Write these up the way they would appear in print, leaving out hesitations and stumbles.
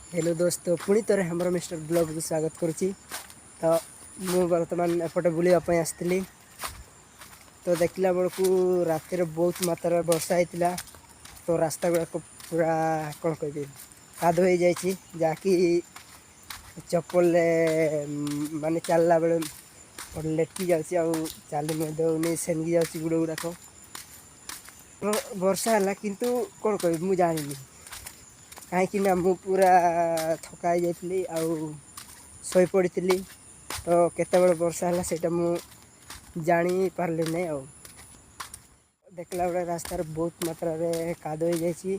Hello ଦୋସ୍ତ, ପୁଣି ଥରେ ଆମର ମିଷ୍ଟର ବ୍ଲଗ୍କୁ ସ୍ୱାଗତ କରୁଛି। ତ ମୁଁ ବର୍ତ୍ତମାନ ଏପଟେ ବୁଲିବା ପାଇଁ ଆସିଥିଲି। ତ ଦେଖିଲା ବେଳକୁ ରାତିରେ ବହୁତ ମାତ୍ରାରେ ବର୍ଷା ହେଇଥିଲା। ତ ରାସ୍ତା ଗୁଡ଼ାକ ପୁରା, କ'ଣ କହିବି, କାଦୁଅ ହେଇଯାଇଛି, ଯାହାକି ଚପଲରେ ମାନେ ଚାଲିଲା ବେଳେ ଲେଟକି ଯାଉଛି ଆଉ ଚାଲି ମଧ୍ୟ ହେଉନି, ସେନକି ଯାଉଛି ଗୋଡ଼ ଗୁଡ଼ାକ। ତ ବର୍ଷା ହେଲା, କିନ୍ତୁ କ'ଣ କହିବି, ମୁଁ ଜାଣିନି, କାହିଁକି ନା ମୁଁ ପୁରା ଥକା ହେଇଯାଇଥିଲି ଆଉ ଶୋଇପଡ଼ିଥିଲି। ତ କେତେବେଳେ ବର୍ଷା ହେଲା, ସେଇଟା ମୁଁ ଜାଣିପାରିଲି ନାହିଁ। ଆଉ ଦେଖିଲା ବେଳେ ରାସ୍ତାରେ ବହୁତ ମାତ୍ରାରେ କାଦୁଅ ହେଇଯାଇଛି।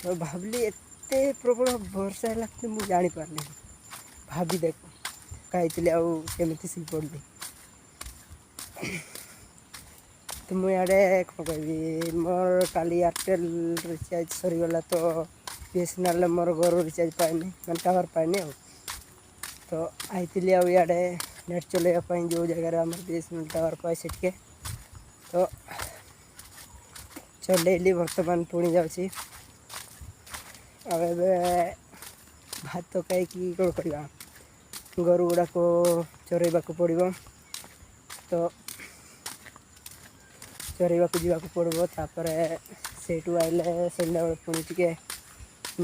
ତ ଭାବିଲି, ଏତେ ପ୍ରବଳ ବର୍ଷା ହେଲା, କିନ୍ତୁ ମୁଁ ଜାଣିପାରିଲିନି। ଭାବି ଦେଖ, ଖାଇଥିଲି ଆଉ କେମିତି ଶୋଇପଡ଼ିଲି। ତ ମୁଁ ଇଆଡ଼େ, କ'ଣ କହିବି, ମୋର କାଲି ଏୟାରଟେଲ୍ ରିଚାର୍ଜ ସରିଗଲା। ତ ବିଏସ୍ଏନ୍ଏଲ୍ରେ ମୋର ଘରୁ ରିଚାର୍ଜ ପାଏନି, ମାନେ ଟାୱାର ପାଏନି। ଆଉ ତ ଆଇଥିଲି ଆଉ ଇଆଡ଼େ ନେଟ୍ ଚଲେଇବା ପାଇଁ, ଯେଉଁ ଜାଗାରେ ଆମର ବିଏସ୍ଏନ୍ଏଲ୍ ଟାୱାର ପାଏ ସେଠିକେ। ତ ଚଲେଇଲି, ବର୍ତ୍ତମାନ ପୁଣି ଯାଉଛି। ଆଉ ଏବେ ଭାତ ଖାଇକି କ'ଣ କରିବା, ଗୋରୁ ଗୁଡ଼ାକ ଚରେଇବାକୁ ପଡ଼ିବ। ତ ଚରେଇବାକୁ ଯିବାକୁ ପଡ଼ିବ। ତାପରେ ସେଇଠୁ ଆଇଲେ ସନ୍ଧ୍ୟାବେଳେ ପୁଣି ଟିକେ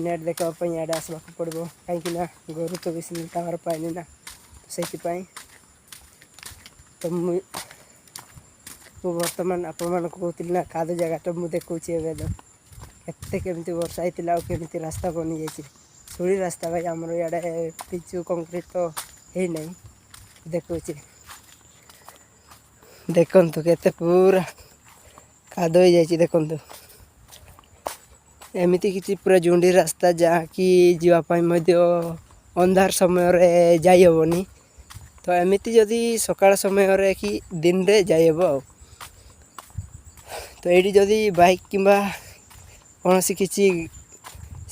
ନେଟ୍ ଦେଖିବା ପାଇଁ ଇଆଡ଼େ ଆସିବାକୁ ପଡ଼ିବ, କାହିଁକି ନା ଗୋରୁ ତ ବେଶୀ ଟାୱାର ପାଏନି ନା, ସେଇଥିପାଇଁ। ତ ମୁଁ ମୁଁ ବର୍ତ୍ତମାନ ଆପଣମାନଙ୍କୁ କହୁଥିଲି ନା, କାଦୁଅ ଜାଗାଟା ମୁଁ ଦେଖାଉଛି ଏବେ। ତ କେତେ କେମିତି ବର୍ଷା ହେଇଥିଲା ଆଉ କେମିତି ରାସ୍ତା ବନିଯାଇଛି। ସୁଡ଼ି ରାସ୍ତା ଭାଇ, ଆମର ଇଆଡ଼େ ପିଚୁ କଂକ୍ରିଟ ତ ହେଇନାହିଁ। ଦେଖାଉଛି, ଦେଖନ୍ତୁ କେତେ ପୁରା କାଦୁଅ ହେଇଯାଇଛି। ଦେଖନ୍ତୁ, ଏମିତି କିଛି ପୁରା ଜୁଣ୍ଡି ରାସ୍ତା, ଯାହାକି ଯିବା ପାଇଁ ମଧ୍ୟ ଅନ୍ଧାର ସମୟରେ ଯାଇହେବନି। ତ ଏମିତି ଯଦି ସକାଳ ସମୟରେ କି ଦିନରେ ଯାଇହେବ। ଆଉ ତ ଏଇଠି ଯଦି ବାଇକ୍ କିମ୍ବା କୌଣସି କିଛି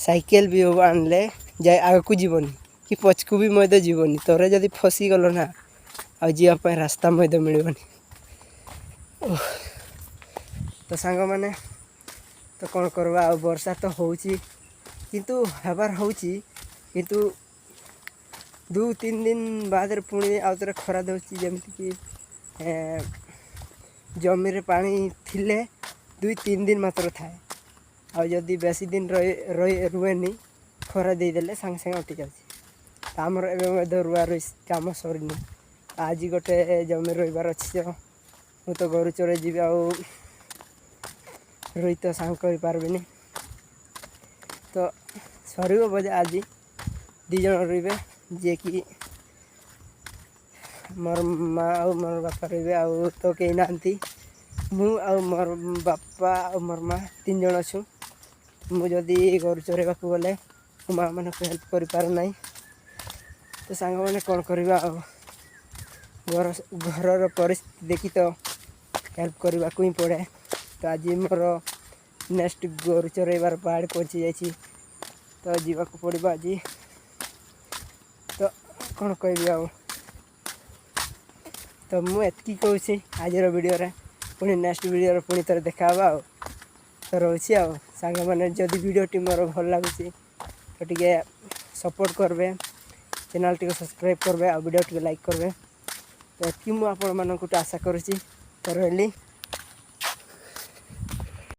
ସାଇକେଲ ବି ହବ ଆଣିଲେ ଯାଇ ଆଗକୁ ଯିବନି କି ପଛକୁ ବି ମଧ୍ୟ ଯିବନି। ଥରେ ଯଦି ଫସିଗଲ ନା, ଆଉ ଯିବା ପାଇଁ ରାସ୍ତା ମଧ୍ୟ ମିଳିବନି। ଓଃ। ତ ସାଙ୍ଗମାନେ, ତ କ'ଣ କରିବା ଆଉ? ବର୍ଷା ତ ହେଉଛି, କିନ୍ତୁ ହେବାର ହେଉଛି, କିନ୍ତୁ 2-3 ଦିନ ବାଦରେ ପୁଣି ଆଉ ଥରେ ଖରା ଦେଉଛି। ଯେମିତିକି ଜମିରେ ପାଣି ଥିଲେ 2-3 ଦିନ ମାତ୍ର ଥାଏ। ଆଉ ଯଦି ବେଶୀ ଦିନ ରହି ରହି ରୁହେନି, ଖରା ଦେଇଦେଲେ ସାଙ୍ଗେ ସାଙ୍ଗେ ଅଟି ଯାଉଛି। ତ ଆମର ଏବେ ମଧ୍ୟ ରୁଆ ରୁଇ କାମ ସରିନି। ଆଜି ଗୋଟେ ଜମି ରୋଇବାର ଅଛି। ତ ମୁଁ ତ ଗୋରୁ ଚରେଇ ଯିବି, ଆଉ ରୋଇ ତ ସାଙ୍ଗ କରିପାରିବିନି। ତ ସରିବ ବୋଧେ ଆଜି। 2 ଜଣ ରୋଇବେ, ଯିଏକି ମୋର ମା ଆଉ ମୋର ବାପା ରହିବେ। ଆଉ ତ କେହି ନାହାନ୍ତି। ମୁଁ ଆଉ ମୋର ବାପା ଆଉ ମୋର ମା 3 ଜଣ ଅଛୁ। ମୁଁ ଯଦି ଗୋରୁ ଚରେଇବାକୁ ଗଲେ ମୋ ମା ମାନଙ୍କୁ ହେଲ୍ପ କରିପାରୁନାହିଁ। ତ ସାଙ୍ଗମାନେ, କ'ଣ କରିବା ଆଉ? ଘରର ପରିସ୍ଥିତି ଦେଖି ତ ହେଲ୍ପ କରିବାକୁ ହିଁ ପଡ଼େ। ତ ଆଜି ମୋର ନେକ୍ସଟ ଗୋରୁ ଚରେଇବାର ପାହାଡ଼ ପହଞ୍ଚି ଯାଇଛି। ତ ଯିବାକୁ ପଡ଼ିବ ଆଜି। ତ କ'ଣ କହିବି ଆଉ? ତ ମୁଁ ଏତିକି କହୁଛି ଆଜିର ଭିଡ଼ିଓରେ। ପୁଣି ନେକ୍ସଟ ଭିଡ଼ିଓରେ ପୁଣି ଥରେ ଦେଖା ହେବା। ଆଉ ତ ରହୁଛି। ଆଉ ସାଙ୍ଗମାନେ, ଯଦି ଭିଡ଼ିଓଟି ମୋର ଭଲ ଲାଗୁଛି, ତ ଟିକେ ସପୋର୍ଟ କରିବେ, ଚ୍ୟାନେଲ୍ ଟିକେ ସବସ୍କ୍ରାଇବ୍ କରିବେ ଆଉ ଭିଡ଼ିଓ ଟିକେ ଲାଇକ୍ କରିବେ। ତ ଏତିକି ମୁଁ ଆପଣମାନଙ୍କଠୁ ଆଶା କରୁଛି। ତ ରହିଲି।